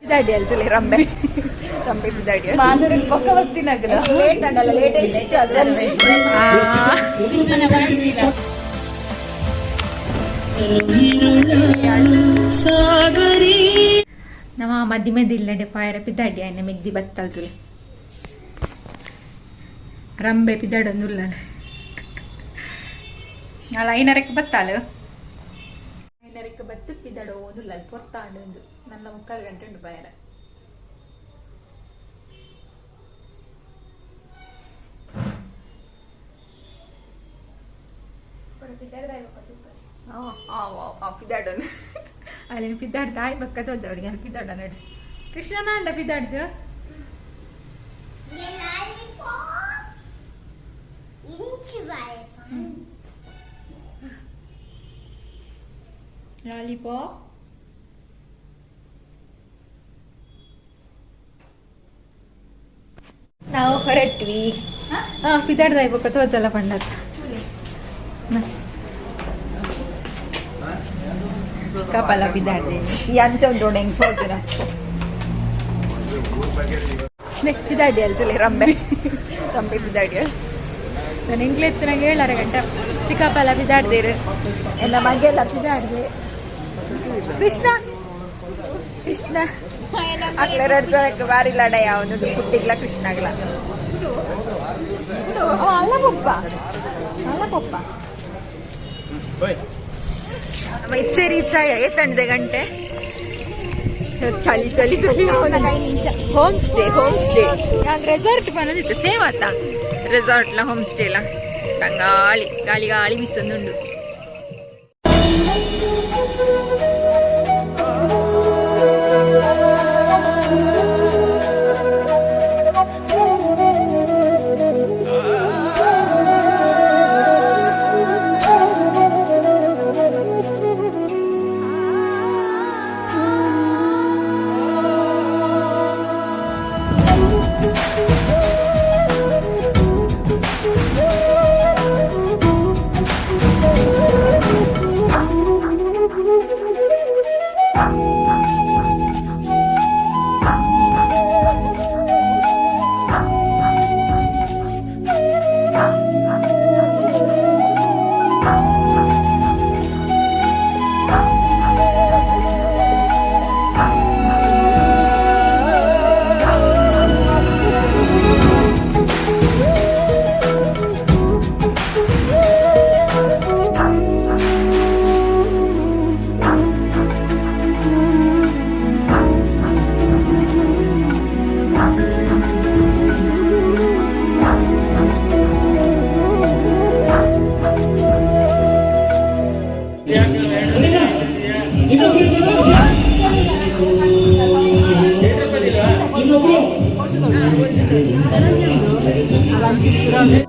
ಪಿದಾಡಿ ಅಲ್ತಲೆ ರಂಬೆ ರಂಬೆ ಪಿದಾಡಿ. ಮಾದರಿ ಪಕ್ಕ ಬತ್ತಿನಗಲ. Late ಅಂಡಲ್ಲ, latest ಅದು. ನಮ್ಮ ಮದಿಮೆದಿಲ್ಲಡೆ ಪಾಯರ ಪಿದಾಡಿ ಆಯ್ನ ಮೆಗ್ದಿ ಬತ್ತಲ್ತುಲೆ. ರಂಬೆ ಪಿದಾಡೊಂದುಲ್ಲ. ಅಲ್ಲ, ಐನರಕ್ಕೆ ಬತ್ತಾಲು, ಐನರಕ್ಕೆ ಬತ್ತು ಪಿದಾಡೋದುಲ್ಲ. ಅಲ್ಲಿ ಪೊರ್ತಾಂಡು ಒಂದು ನನ್ನ 3/4 ಗಂಟೆ ಉಂಟು ಪಾಯರ. ಪಿದಾಡೋನು. ಅಲ್ಲಿ ಪಿದಾಡ್ದು ಆಯ್ ಬಕ್ಕ ತೋಜ ಅವಳಿಗೆ. ಅಲ್ಲಿ ಪಿದಾಡ ನಡು. ಕೃಷ್ಣನ ಅಂಡ ಪಿದಾಡ್ದು. ಲಾಲಿಪಾಪ್. ನಾವು ಹೊರಟ್ವಿ. ಹಾ, ಪಿದಾಡ್ದು ಆಯ್ ಬೊಕ್ಕ ತೋಜಲ್ಲ ಪಂಡತ್ತ. ಚಿಕ್ಕಪ್ಪಲ್ಲ ಪಿದಾಡ್ದೆ. ಈ ಅಂಚ ಉಂಟು ಹೆಂಗ್ ಸೋಜುನ. ಪಿದಾಡಿ ಅಲ್ತಲೆ ರಂಬೆ ರಂಬೆ ಪಿದಾಡಿ. ನಾನು ಎಂಕ್ಲೆತ್ತು ನಂಗೆ 7:30 ಗಂಟೆ. ಚಿಕ್ಕಪ್ಪಲ್ಲ ಪಿದಾಡ್ದೇರು. ಎಲ್ಲ ಮಗೆಲ್ಲ ಪಿದಾಡ್ದೆ. ಕೃಷ್ಣ ಕೃಷ್ಣ ಅಕ್ಲ ಎರಡು ಜನಕ್ಕೆ ಬಾರಿ ಲಡಾಯಿ. ಅವನು ಪುಟ್ಟಿಗ್ಲ ಕೃಷ್ಣಗ್ಲ. ಓ, ಅಲ್ಲ ಪಪ್ಪ, ಅಲ್ಲ ಪಪ್ಪ. ನಮ್ಮ ಇತ್ತೆ ರೀಚ್ ಆಯ. ಏತಂಡ್ದೆ ಗಂಟೆ. ಚಳಿ ಚಳಿ ಚಳಿ. 5 ನಿಮಿಷ. Home stay, home stay. ಯಾಕೆ ರೆಸಾರ್ಟ್ ಬಂದಿತ್ತು, ಸೇಮ್ ಆತ. ರೆಸಾರ್ಟ್ಲ ಹೋಮ್ ಸ್ಟೇಲ ತಂಗಾಳಿ ಗಾಳಿ ಗಾಳಿ ಬಿಸೊಂದುಂಡು.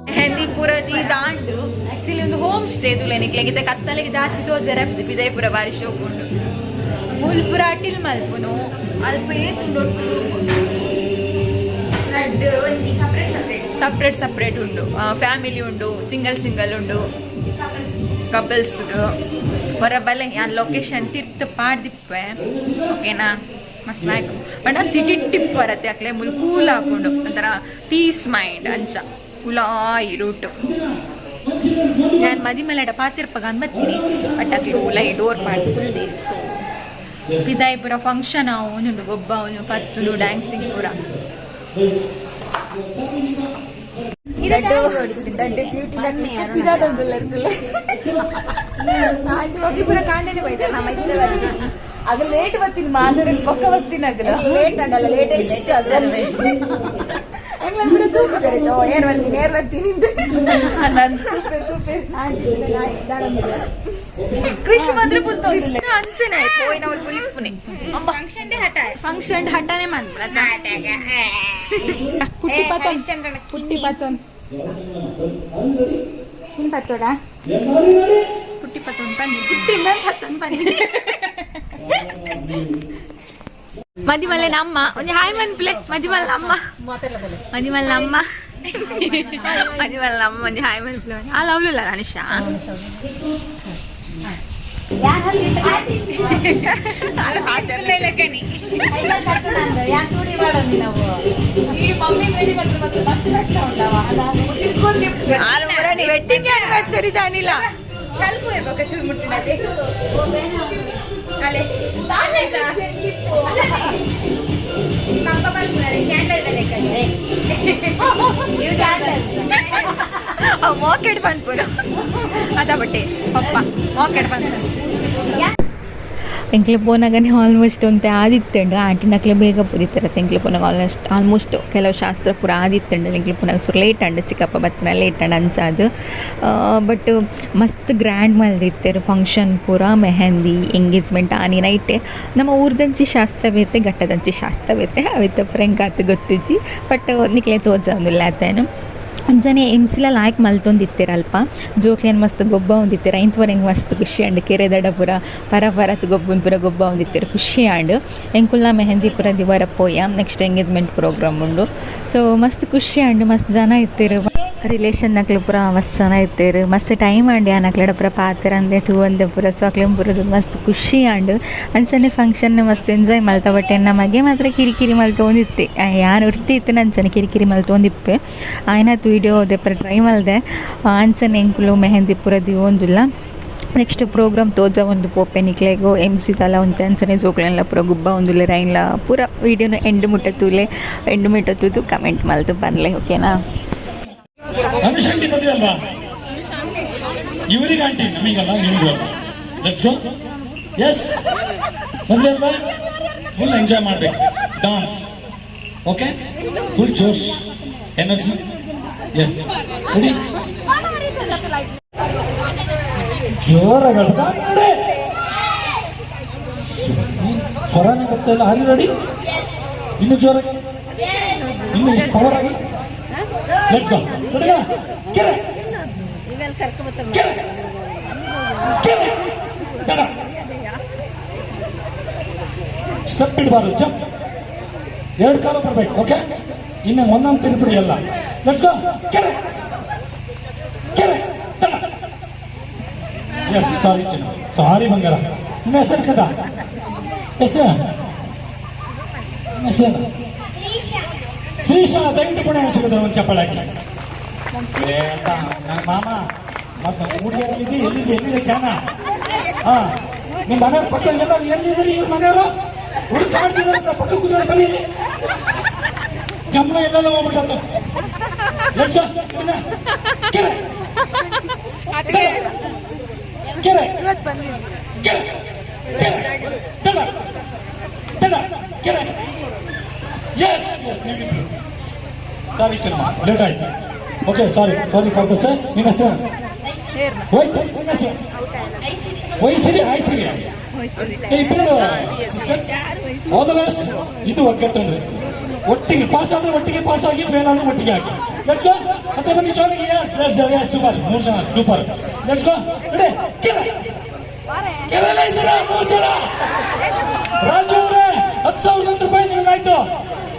ಮೆಹಂದಿಪುರದಿ ದಾಂಡು. ಆಕ್ಚುಲಿ ಒಂದು ಹೋಮ್ ಸ್ಟೇ ತುಲೆನಿಕ್ಲೆಗಿತ್ತೆ. ಕತ್ತಲೆಗೆ ಜಾಸ್ತಿ ತೋಜರೆ ವಿಜಯಪುರ ಬಾರಿ ಶೋಕುಂಡು. ಮುಲ್ಪುರ ಅಟಿಲ್ ಮಲ್ಪುನು ಅಲ್ಪ ಏತುಂಡು. ರಡ್ಡ್ ಒಂಜಿ ಸಪರೇಟ್ ಸಪರೇಟ್. ಸಪ್ರೇಟ್ ಸಪ್ರೇಟ್ ಉಂಡು. ಫ್ಯಾಮಿಲಿ ಉಂಡು, ಸಿಂಗಲ್ ಸಿಂಗಲ್ ಉಂಡು, ಕಪಲ್ಸ್. ಹೊರ ಬಲೆ, ಯಾನ್ ಲೊಕೇಶನ್ ತಿರ್ತ್ ಪಾಡ್ದಿಪ್ಪೆ, ಓಕೆನಾ? ಮಸ್ತ್ ಲಾಯ್ಕ್. ಬಟ್ ಆ ಸಿಟಿ ಟಿಪ್ ಬರತ್ತೆ. ಅಕ್ಲೆ ಮುಲ್ ಕೂಲ್ ಹಾಕೊಂಡು ಒಂಥರ ಪೀಸ್ ಮೈಂಡ್ ಅಂಚ ಉಲಾಯಿ ರೂಟ್. ನಾನು ಮದಿಮಲೆಡ ಪಾತಿರ್ಪಗ ಅನ್ಬತ್ತೀನಿ. ಬಟ್ ಅಕ್ಲೆ ಉಲಾಯಿ ಡೋರ್ ಪಾಡ್ದು ಕುಲ್ದೇರಿ. ಸೊ ಪಿದಾಯಿ ಪೂರ ಫಂಕ್ಷನ್ ಅವನುಂಡು, ಗೊಬ್ಬ ಅವನು ಪತ್ತುನು, ಡ್ಯಾನ್ಸಿಂಗ್ ಪೂರ. ಪೂರ ಕಾಂಡೇನೆ ಬೈದಾರ ನಮ್ಮ ಇತ್ತೆ ಬರ್ತೀನಿ. ಆಗ ಲೇಟ್ ಬತ್ತೀನಿ ಮಾದರಿ ಪಕ್ಕ ಬತ್ತಿನಗಲ. ಲೇಟ್ ಅಂಡಲ್ಲ, ಲೇಟೆಸ್ಟ್ ಅದು. ಎಂಗ್ಲ ತೂಪು ಸರಿತೋ ಏರ್ ಬರ್ತೀನಿ, ಏರ್ ಬರ್ತೀನಿ. ನನ್ ತೂಪೆ ತೂಪೆ. ಕೃಷ್ಣ ಮಾತ್ರ ಪುಲ್ತ. ಕೃಷ್ಣ ಅಂಚನೆ ಪೋಯಿನ ಅವ್ಳು ಪುಲಿಪ್ಪುನೆ. ಫಂಕ್ಷನ್ ಡೇ ಹಠ. ಫಂಕ್ಷನ್ ಹಠನೆ ಮನ್ಪುನ. ಪುಟ್ಟಿ ಪತನ್, ಪುಟ್ಟಿ ಪತನ್. ನಿನ್ ಪತ್ತೋಡ. ಪುಟ್ಟಿ ಪತ್ತೊಂದು ಪನ್ನಿ, ಪುಟ್ಟಿ ಮ್ಯಾಮ್ ಪತ್ತೊಂದು ಪನ್ನಿ. ಮದಿಮಲ್ಲೆ ನಮ್ಮ ಒಂಜಿ ಹಾಯ್ ಮನ್ಪ್ಲೆ. ಮದಿಮಲ್ ನಮ್ಮ, ಮದಿಮಲ್ ನಮ್ಮ, ಮದಿಮಲ್ ನಮ್ಮ ಒಂಜಿ ಹಾಯ್ ಮನ್ಪ್ಲೆ. ಆ ಲವ್ಲುಲ್ಲ ಅನುಷಾ. ವೆಡ್ಡಿಂಗ್ ಆನಿವರ್ಸರಿ ದಾನಿಲ್ಲ. ಕಲ್ಕು ಇರ್ಬೇಕು ಚೂರು ಮುಟ್ಟಿನದೆ ಅಲೆ. ಪಪ್ಪ ಬರ್ತಾರೆ ಕ್ಯಾಂಡಲ್. ಮಾಕೆಟ್ ಬಂದ್ಪುರು ಅದ ಬಟ್ಟೆ ಪಪ್ಪ ಮಾಕೆಟ್ ಬಂತು. ಎಂಕ್ಲೆ ಪೋನಾಗನೆ ಆಲ್ಮೋಸ್ಟ್ ಒಂತೆ ಆದಿತ್ತುಂಡು. ಆಂಟಿನಕ್ಲೆ ಬೇಗ ಪೋದಿತ್ತರ. ಎಂಕ್ಲೆ ಪೋನಾಗ ಆಲ್ಮೋಸ್ಟ್ ಆಲ್ಮೋಸ್ಟ್ ಕೆಲವು ಶಾಸ್ತ್ರ ಪೂರ ಆದಿತ್ತುಂಡು. ಎಂಕ್ಲೆ ಪೋನಾಗ ಸುರು ಲೇಟ್ ಅಂಡು, ಚಿಕ್ಕಪ್ಪ ಬತ್ತಿನ ಲೇಟ್ ಅಂಡ್ ಅಂಚಾದು. ಬಟ್ ಮಸ್ತ್ ಗ್ರ್ಯಾಂಡ್ ಮಲ್ದಿತ್ತೆರ್ ಫಂಕ್ಷನ್ ಪೂರ. ಮೆಹಂದಿ, ಎಂಗೇಜ್ಮೆಂಟ್ ಆನಿ ನೈಟೆ. ನಮ್ಮ ಊರ್ದಂಚಿ ಶಾಸ್ತ್ರ ಬೇತೆ, ಘಟ್ಟದಂಚಿ ಶಾಸ್ತ್ರ ಬೇತೆ. ಅವಿತ ಪೂರ ಎಂಕ್ ಗೊತ್ತಿಜ್ಜಿ, ಬಟ್ ನಿಕ್ಲೆ ತೋಜೊಂದುಲ್ಲ ಆತೇನು. ಅಂಚನೆ ಎಂಸಿಲ ಲಾಯ್ಕ್ ಮಲ್ತೊಂದಿತ್ತೆರ್ ಅಲ್ಪ. ಜೋಕ್ಲೆನ್ ಮಸ್ತ್ ಗೊಬ್ಬಾವೊಂದಿತ್ತೆರ್. ಐಂತ್ವರ ಎಂಕ್ ಮಸ್ತ್ ಖುಷಿ ಆಂಡ್. ಕೆರೆದಡ ಪೂರ ಪರ ಪರತ್ ಗೊಬ್ಬುನ್ ಪೂರ ಗೊಬ್ಬಾವೊಂದಿತ್ತೆರ್, ಖುಷಿ ಆಂಡ್. ಎಂಕುಲ್ನ ಮೆಹಂದಿ ಪೂರ ದಿವಾರ ಪೋಯ. ನೆಕ್ಸ್ಟ್ ಎಂಗೇಜ್ಮೆಂಟ್ ಪ್ರೋಗ್ರಾಮ್ ಉಂಡು. ಸೊ ಮಸ್ತ್ ಖುಷಿ ಆಂಡ್. ಮಸ್ತ್ ಜನ ಇತ್ತೆರ್, ರಿಲೇಷನ್ ನಕ್ಲು ಪೂರ ಮಸ್ತ್ ಜನ ಇತ್ತೆರ್. ಮಸ್ತ್ ಟೈಮ್ ಆಂಡ್ ಯಾನ್ ಅಕ್ಲೆಡ ಪೂರ ಪಾತೆರಂದೆ, ತೂವಂದೆ ಪೂರ. ಸೊ ಅಕ್ಲೆನ್ ಪೂರ ಮಸ್ತ್ ಖುಷಿ ಆಂಡ್. ಅಂಚನೆ ಫಂಕ್ಷನ್ ಮಸ್ತ್ ಎಂಜಾಯ್ ಮಲ್ತ. ಬಟ್ ಎನ್ನ ಮಗೆ ಮಾತ್ರ ಕಿರಿಕಿರಿ ಮಲ್ತೊಂದಿತ್ತೆ. ಯಾನ್ ಒರ್ತಿ ಇತ್ತಿನ ಅಂಚನೆ ಕಿರಿಕಿರಿ ಮಲ್ತೊಂದಿಪ್ಪೆ. ಆಯ್ನಾತ್ ವೀಡಿಯೋ ದೆಪ್ಪರೆ ಟ್ರೈ ಮಲ್ದೆ. ಅಂಚನೆ ಎಂಕುಲು ಮೆಹಂದಿ ಪೂರ ದೀವೊಂದುಲ್ಲ. ನೆಕ್ಸ್ಟ್ ಪ್ರೋಗ್ರಾಮ್ ತೋಜ ಒಂದು ಪೋಪೆ ನಿಕ್ಲೆಗು. ಎಮ್ ಸಿ ತಲ ಒಂತೆ ಅಂಚನೆ ಜೋಕ್ಲೆನ್ಲ ಪೂರ ಗುಬ್ಬ ರೈನ್ಲ ಪೂರ. ವೀಡಿಯೋನ ಎಂಡ್ ಮುಟ್ಟ ತೂಲೆ. ಎಂಡ್ ಮುಟ್ಟ ತೂದು ಕಮೆಂಟ್ ಮಲ್ತು ಪನ್ಲೆ, ಓಕೆನಾ? ಅನುಷ್ ಆಂಟಿ ಮದುವೆ ಅಲ್ವಾ? ಇವರಿಗೆ ಆಂಟಿ, ನಮಗಲ್ಲ, ನಿಮಗೂ. Let's go. S, ಮದುವೆ ಅಲ್ವಾ? ಫುಲ್ ಎಂಜಾಯ್ ಮಾಡ್ಬೇಕು. Dance, okay? ಫುಲ್ ಜೋಶ್, ಎನರ್ಜಿ. Yes, ready. ಜೋರಾಗಿ ಹೇಳ್ಬೇಕಾ? ರೆಡಿ. ಸ್ವರನೇ ಗೊತ್ತಿಲ್ಲ. Are you ready? ಇನ್ನು ಜೋರಾಗಿ, ಇನ್ನು ಇಷ್ಟು ಪವರ್ ಆಗಿ. Let's go. ರೆಡಿನಾ? ಕೆರೆ ಕೆರೆ ಕೆರೆ ದಡ. ಸ್ಟೆಪ್ ಇಡಬಾರ್ದು, ಜಂಪ್. ಎರಡು ಕಾಲು ಬರ್ಬೇಕು, ಓಕೆ? ಇನ್ನು ಒಂದೊಂದು ತಿರುಪಡಿ ಎಲ್ಲ. Let's go. ಕೆರೆ ಕೆರೆ ದಡ. ಎಸ್, ಸಾರಿ ಚಿನ್ನ, ಸಾರಿ ಬಂಗಾರ. ನಿಮ್ಮ ಹೆಸರು ಕದ? ಹೆಸರು, ನಿಮ್ಮ ಹೆಸರು? ಶ್ರೀಶಾ. ದಯವಿಟ್ಟು ಪುಣೆ ಸಿಗೋದು ಒಂದು ಚಪ್ಪಾಳೆ ಹಾಕಿ. ಏ ಅಂತ ನನ್ನ ಮಾಮ ಮತ್ತೆ ಹುಡುಗಿಯಲ್ಲಿದೆ. ಎಲ್ಲಿದೆ, ಎಲ್ಲಿದೆ ಕ್ಯಾನ? ಹಾ, ನಿಮ್ಮ ಮನೆಯವ್ರ ಪಕ್ಕ ಎಲ್ಲರೂ ಎಲ್ಲಿದ್ದೀರಿ? ಇವ್ರ ಮನೆಯವರು ಹುಡುಕಾಡ್ತಿದ್ದಾರೆ ಅಂತ ಪಕ್ಕ ಕೂತ್ಕೊಂಡು. ಬನ್ನಿ ಇಲ್ಲಿ. ಗಮನ ಎಲ್ಲೆಲ್ಲ ಹೋಗ್ಬಿಟ್ಟದ್ದು. Let's go. ಕೆರೆ ಕೆರೆ ಕೆರೆ ಕೆರೆ ದಡ ದಡ ಕೆರೆ. ಎಸ್ ಎಸ್, ನೀವಿಬ್ರು. ಸಾರಿ ಚಂದ್ರ, ಲೇಟ್ ಆಯ್ತು. Okay, sorry, sorry for the sir. ನಿಮ್ಮ ಹೆಸರು? ವಯಸ್ಸು? ನಿಮ್ಮ ಹೆಸರು? ವಯಸ್ಸಿರಿ ಆಯ್ಸಿರಿ. ಇಬ್ಬರು ಸಿಸ್ಟರ್ಸ್, ಆಲ್ the best. ಇದು ಒಗ್ಗಟ್ಟು ಅಂದ್ರೆ. ಒಟ್ಟಿಗೆ ಪಾಸ್ ಆದ್ರೆ ಒಟ್ಟಿಗೆ ಪಾಸ್ ಆಗಿ, ಫೇಲ್ ಆದ್ರೆ ಒಟ್ಟಿಗೆ ಹಾಕಿ. Let's go. ಹತ್ರ ಬನ್ನಿ ಜೋನಿಗೆ. S, let's. S, super. ಮೂರು ಜನ ಸೂಪರ್. Let's go. Ready. ಕೆರೆ ಕೆರೆಲ್ಲ ಇದ್ದೀರಾ ಮೂರು ಜನ? ರಾಜು ಅವರೇ, ₹10,001 ನಿಮಗಾಯ್ತು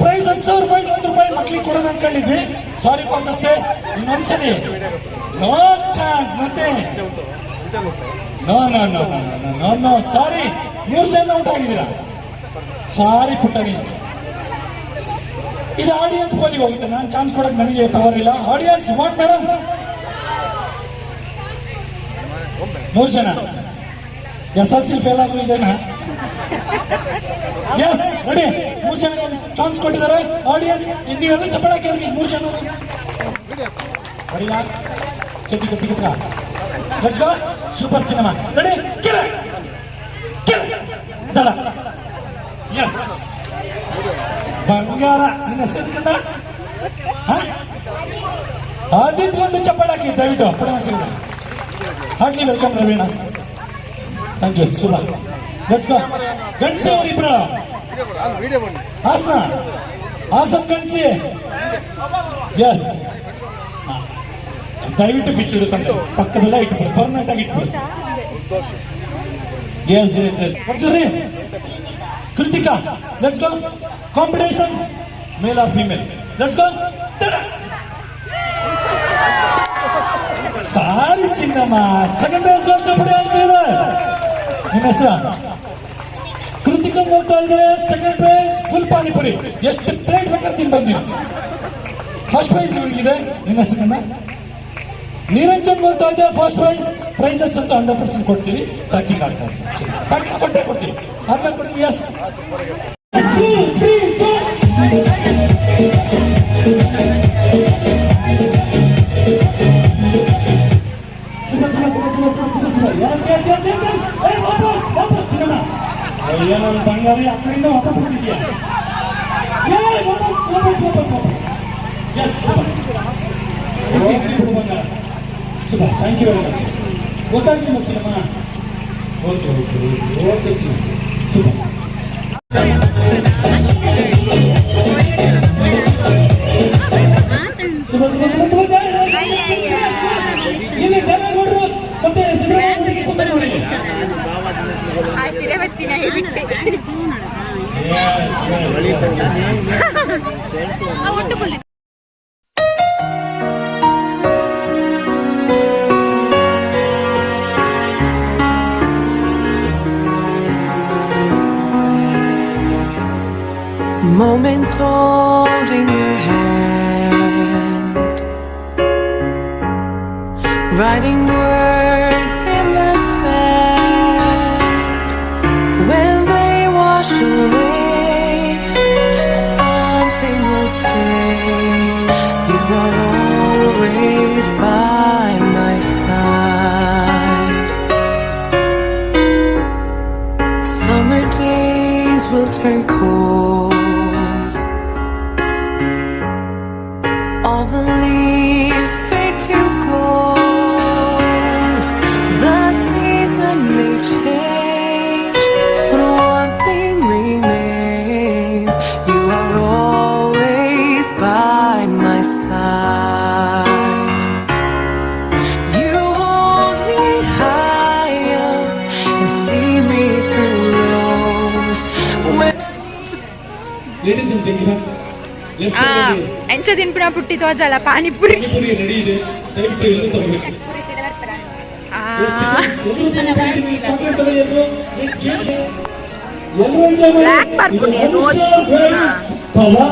ಪ್ರೈಸ್. 10,000 ರೂಪಾಯಿ, 1 ರೂಪಾಯಿ ಮಕ್ಳಿಗೆ ಕೊಡೋದು ಅನ್ಕೊಂಡಿದ್ವಿ. Sorry for the say. ಇನ್ನೊಂದ್ಸಲಿ no chance, nothing. No, no, no, no, no, no, no, sorry. ಮೂರು ಜನ ಔಟ್ ಆಗಿದ್ದೀರಾ. ಸಾರಿ ಪುಟ್ಟನಿ. ಇದು ಆಡಿಯನ್ಸ್ ಪೋಲಿಗೆ ಹೋಗುತ್ತೆ. ನಾನು ಚಾನ್ಸ್ ಕೊಡಕ್ ನನಗೆ ಪವರ್ ಇಲ್ಲ. Audience what madam. ಮೂರು ಜನ ಎಸ್ ಎಲ್ ಸಿ ಫೇಲ್ ಆದ್ರು ಇದೇನಾ? Yes, ready. ಮೂರು ಜನ ಚಾನ್ಸ್ ಕೊಟ್ಟಿದ್ದಾರೆ ಆಡಿಯನ್ಸ್. ನೀವೆಲ್ಲ ಚಪ್ಪಾಳೆ ಕೇಳಿ. ಮೂರು ಜನ ರೆಡಿನಾ? ಗಟ್ಟಿ ಗಟ್ಟಿ ಗಟ್ಟಿ. Let's go. Super cinema. Ready. ಕೆರೆ ಕೆರೆ ದಡ. ಎಸ್, ಬಂಗಾರ. ನಿನ್ನ ಹೆಸರು ಕಂದ? ಆದಿತ್ಯ. ಒಂದು ಚಪ್ಪಾಳೆ ಹಾಕಿ ದಯವಿಟ್ಟು. ಅಪ್ಪಣೆ ಹಾಕ್ಲಿ. Welcome Raveena. Thank you. Super. Let's go. Gandasi ಅವರಿಬ್ರು. ಹಾಸನ, ಹಾಸನ್ ಗಂಡಸಿ. ಎಸ್, ದಯವಿಟ್ಟು ಬಿಚ್ಚಿಡು ತಂದೆ. ಪಕ್ಕದಲ್ಲೇ ಇಟ್ಬಿಡು, ಪರ್ಮನೆಂಟ್ ಆಗಿ ಇಟ್ಬಿಡು. ಎಸ್ ಎಸ್ ಎಸ್, ಬರ್ತೀರಿ. Krithika, let's go. Competition male or female? Let's go. Sorry Chinnamma. Second place goes to. ನಿಮ್ಮ ಹೆಸರು? ಕೃತಿಕನ್ ಹೋಗ್ತಾ ಇದೆ second prize full panipuri. ಎಷ್ಟು ಪ್ಲೇಟ್ ಬೇಕಾದ್ರೆ ತಿನ್ಬೋದು ನೀವು. ಫಸ್ಟ್ ಪ್ರೈಸ್ ಇವರಿಗಿದೆ. ನಿಮ್ಮ ಹೆಸರು ಕಂದ? ನಿರಂಜನ್ ಹೋಗ್ತಾ ಇದೆ first prize. Prices ಅಂತೂ 100% ಕೊಡ್ತೀವಿ. ಪ್ಯಾಕಿಂಗ್ ಆಗ್ತಾ ಇದೆ. ಪ್ಯಾಕಿಂಗ್ ಕೊಟ್ಟೆ ಕೊಡ್ತೀವಿ, ಆದ್ಮೇಲೆ ಕೊಡ್ತೀವಿ. S, 2 3 2. Super, super, super, super, super, super, super. Yes, yes, yes, yes, yes. ಏ, ವಾಪಸ್ ವಾಪಸ್ ಚಿನ್ನಮ್ಮ. ಅಯ್ಯೋ ನನ್ನ ಬಂಗಾರಿ, ಆ ಕಡೆಯಿಂದ ವಾಪಸ್ ಬಂದಿದ್ಯಾ? ಏ, ವಾಪಸ್ ವಾಪಸ್ ವಾಪಸ್ ವಾಪಸ್. Yes, super. ಹೋಗ್ಲಿ ಬಿಡು ಬಂಗಾರ. Super, thank you very much. ಗೊತ್ತಾಗ್ಲಿಲ್ಲ ಚಿನ್ನಮ್ಮ. Okay okay okay okay Chinna, super. Super, super, super, super. ಜೈ, ಜೈ, ಜೈ, ಜೈ, ಜೈ. ಇಲ್ಲಿ ದೇವೇಗೌಡರು ಮತ್ತೆ ಸಿದ್ದರಾಮಯ್ಯ ಕೂತಾರೆ ನೋಡಿ. ಪಿರವತ್ತಿನ ಬಿಟ್ಟೆ. Yes, yes. Moments holding your hand, writing words in the sand. When they wash away, something will stay. You are always by my side. Summer days will turn cold. All the leaves fade to gold. The season may change, but one thing remains. You are always by my side. You hold me high up and see me through lows. When Ladies and gentlemen, left side ಅಲ್ಲಿ ಎಂಚ ತಿನ್ಪಿನ ಪುಟ್ಟಿ ತೋಜಲ್ಲ pani puri. Pani puri ready ಇದೆ. ದಯವಿಟ್ಟು ಎಲ್ಲರೂ ತಗೋಬೇಕು. Chocolate ತಗೊಳ್ಳಿ ಎಲ್ಲರೂ. ಎಲ್ಲರೂ ಎಂಜಾಯ್ ಮಾಡಿ. Black ಬರ್ಪುಂಡು, ಇದು ರೋಜ್ ಮನುಷ್ಯ ಪವರ್.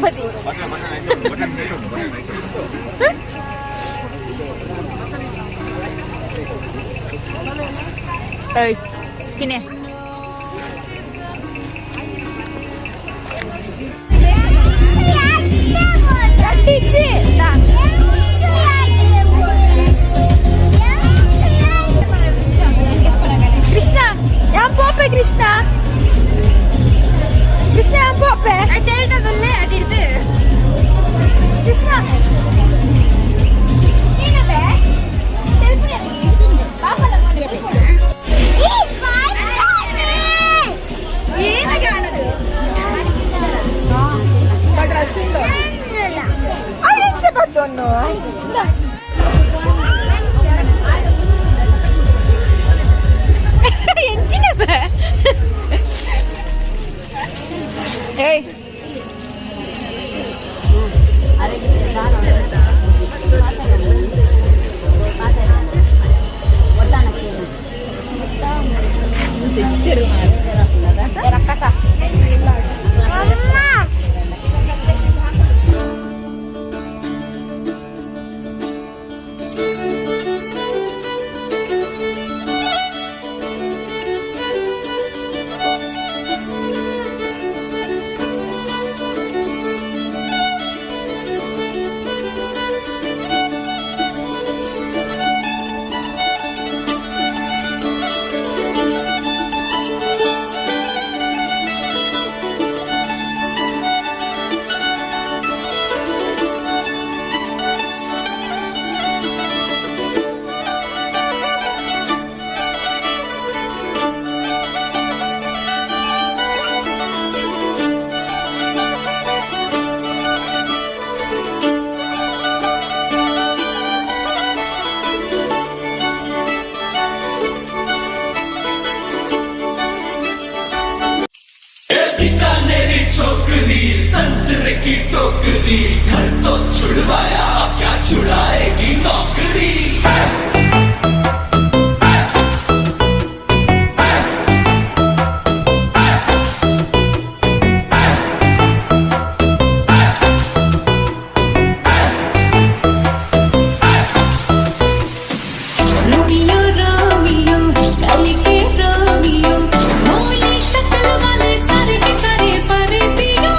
ಬದಿ. ಏಯ್ ಕಿನೆ. ಕೃಷ್ಣ ಯಾ ಪೋಪೆ, ಕೃಷ್ಣ, ಕೃಷ್ಣ ಯಾ ಪೋಪೆ. ಹೇಳ್ತದಲ್ಲೇ ಅದಿಡ್ದು ಕೃಷ್ಣ. ಏನವೇ? ಬತ್ತೊಂದು. ಎಂಚಿನ? ಏಯ್. बीकानेरी छोकरी, संतरे की टोकरी, घर तो छुड़वाया, अब क्या छुड़ाएगी नौकरी? रोमियो रोमियो कल के रोमियो, भोली शक्ल वाले सारे के सारे पर पियो।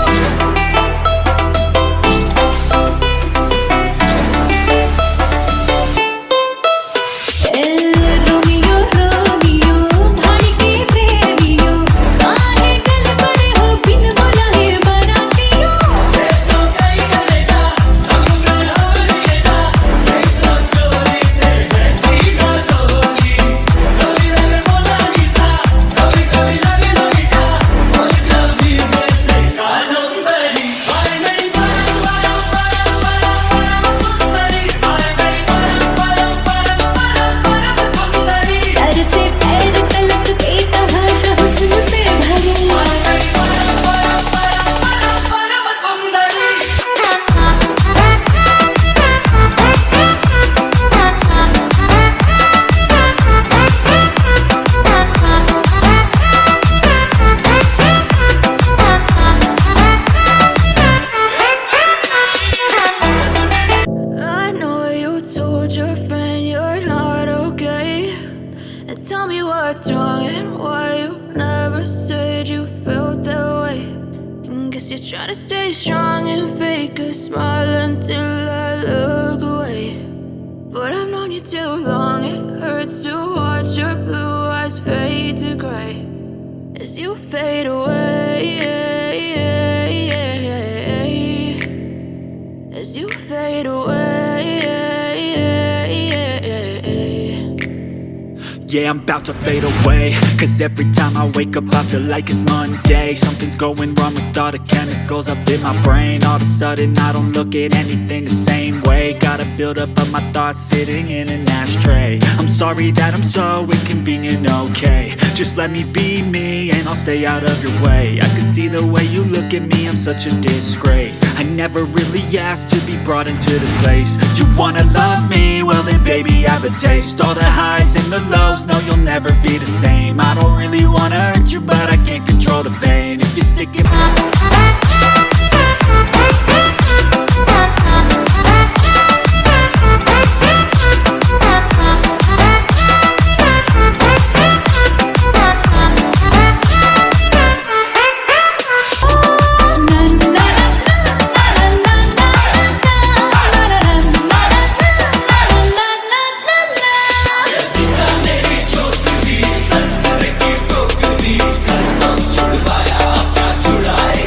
रोमियो रोमियो भाई के प्रेमियो, काहे गल पड़े हो बिन बुलाए बारातियों। सर से पैर तलक बेतहाशा हुस्न से भरे। I know you told your friend you're not okay. And tell me what's wrong and why you never said you felt that way. And guess you're trying to stay strong and fake a smile until I look away. But I've known you too long, it hurts to watch your blue eyes fade to gray as you fade away. As you fade away. Yeah, I'm about to fade away. 'Cause every time I wake up I feel like it's Monday. Something's going wrong with all the chemicals up in my brain. All of a sudden I don't look at anything the same way. Gotta build up of my thoughts sitting in an ashtray. I'm sorry that I'm so inconvenient, okay. Just let me be me and I'll stay out of your way. I can see the way you look at me, I'm such a disgrace. I never really asked to be brought into this place. You wanna love me? Well then baby I have a taste. All the highs and the lows, no you'll never be the same. I don't really wanna hurt you but I can't control the pain. If you're sticking छुड़वाया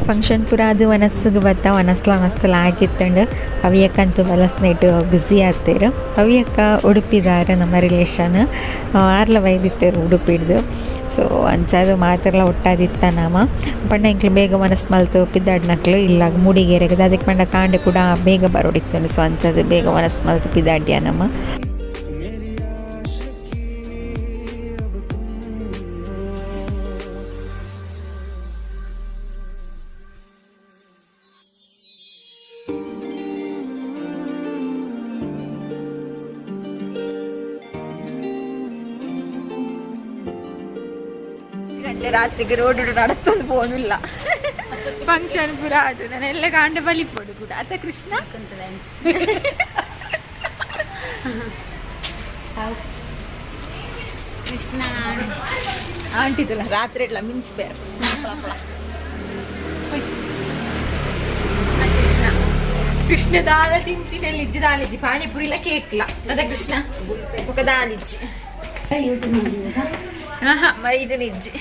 function ಪೂರ ಅದು ವನಸ್ಸಿಗೆ ಬತ್ತ ವನಸ್ಲ ಮಸ್ತ್ ಲಾಗಿತ್ತಂಡು. ಪವಿಯಕ್ಕಂತೂ ಬಲಸ್ನೇಟ್ busy ಆಗ್ತೇರು. ಪವಿಯಕ್ಕ ಉಡುಪಿದಾರ ನಮ್ಮ relation, ಆರ್ಲ ಬೈದಿತ್ತೇರು ಉಡುಪಿಡ್ದು. ಸೊ ಅಂಚಾದ್ ಮಾತೆರ್ಲ ಒಟ್ಟಾದಿತ್ತ ನಮ ಪಂಡ ಎಂಕ್ಲು ಬೇಗ ಮನಸ್ಸು ಮಲ್ತು ಪಿದಾಡ್ನಕ್ಲು ಇಲ್ಲ ಮೂಡಿಗೆರೆಗೆ ಅದಕ್ಕೆ ಪಂಡ ಕಾಂಡೆ ಕೂಡ ಬೇಗ ಬರೋಡಿತ್ತಂಡು. ಸೊ ಅಂಚಾದ್ ಬೇಗ ಮನಸ್ಸು ಮಲ್ತು ಪಿದಾಡ್ಯ ನಮ್ಮ. ಗಂಟೆ ರಾತ್ರಿಗೆ ರೋಡ್ ನಡತ್ತೊಂದು ಪೋನಿಲ್ಲ. ಫಂಕ್ಷನ್ ಪೂರ ಅದು ನಾನೆಲ್ಲ ಕಾಂಡ ಬಲಿಪೋಡು ಕೂಡ ಅತ ಕೃಷ್ಣ. ಕೃಷ್ಣ ಆಂಟಿದಲ್ಲ ರಾತ್ರಿ ಎಲ್ಲ ಮಿಂಚ್ ಬೇರೆ. ಕೃಷ್ಣ ಕೃಷ್ಣ ದಾಲ ತಿಂತಿನಲ್ಲಿ ಇಜ್ಜಿ ದಾಲಿಜ್ಜಿ ಪಾನಿಪುರಿಲ ಕೇಕ್ಲ ಅದ ಕೃಷ್ಣ ಬೊಕ ದಾಲಿಜ್ಜಿ. ಆಹಾ ಮೈದನ ಇಜ್ಜಿ.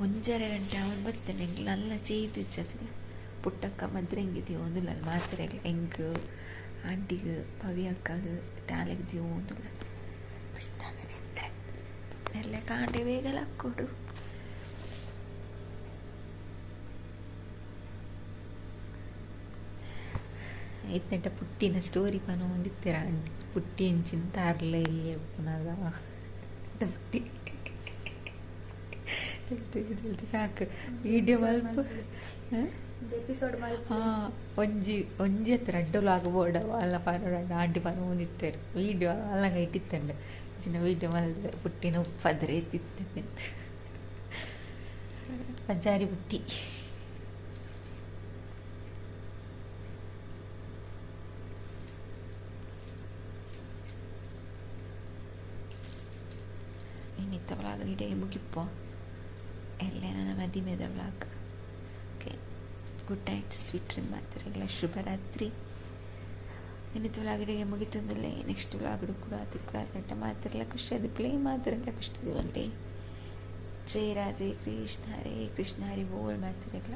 ಒಂಜರೆ ಗಂಟೆ ಅವನು ಬತ್ತನೆ ಎಂಕ್ಲ ಅಲ್ಲ ಚೇತಿಚ್ಚದ ಪುಟ್ಟಕ್ಕ ಮದ್ರೆಂಗಿ ಒಂದುಲ್ಲ ಮಾತ್ರೆ ಎಂಕ್ ಆಂಟಿಗ್ ಪವಿ ಅಕ್ಕಗ್ ಟಾಲೆಗ್ ದಿಯೋಂದುಲ್ಲ. ಕೃಷ್ಣಗ ನಿದ್ರೆ ಎಲ್ಲ ಕಾಂಡೆ ಬೇಗ ಲಕ್ಕೊಡು. ಇತ್ತೆಂಟ ಪುಟ್ಟಿನ ಸ್ಟೋರಿ ಪನ ಒಂದಿತ್ತೆರ ಆಂಟಿ ಪುಟ್ಟಿ ಎಂಚಿನ ತಾರ್ಲೆ ಇಲ್ಲಿ ಉಪ್ಪುನಗ ಪುಟ್ಟಿ ಸಾಕು ವಿಡಿಯೋ ಮಲ್ಪ. ಹಾಂ, ಒಂಜಿ ಒಂಜಿ ಹತ್ರ ರಡ್ಡ್ ವ್ಲಾಗ್ ಬೋಡ ಅಲ್ಲ ಪನೋಡ ಆಂಟಿ ಪನೊಂದಿತ್ತೆರ್ ವೀಡಿಯೋ ಅಲ್ಲಂಗ ಇಟ್ಟಿತ್ತಂಡು ಚಿನ್ನ ವೀಡಿಯೋ ಮಲ್ದ ಪುಟ್ಟಿನ ಉಪ್ಪದ್ರೆ ಇತ್ತಿತ್ತೆ ಪಜ್ಜಾರಿ ಪುಟ್ಟಿ. ಇನ್ನಿತ್ತ ವ್ಲಾಗ್ ಇಡೇ ಮುಗಿಪ್ಪೋ ಎಲ್ಲ ನನ್ನ ಮದಿಮೆದ vlog. Okay, good night, sweet dream ಮಾತ್ರೆಗಳ ಶುಭರಾತ್ರಿ. ಇನ್ನಿತ್ತ ವ್ಲಾಗ್ ಮುಗಿತಂದಲ್ಲೇ ನೆಕ್ಸ್ಟ್ ವ್ಲಾಗ್ ಕೂಡ ಅದಕ್ಕೆ ಗಂಟೆ ಮಾತ್ರ ಖುಷಿ ಅದು ಪ್ಲೇ ಮಾತ್ರ ಖುಷಿ ಒಳ್ಳೆ. ಜಯ ರಾಧೆ ಕೃಷ್ಣ ಹರೇ ಕೃಷ್ಣ ಹರಿ ಬೋಲ್ ಮಾತ್ರೆಗಳ.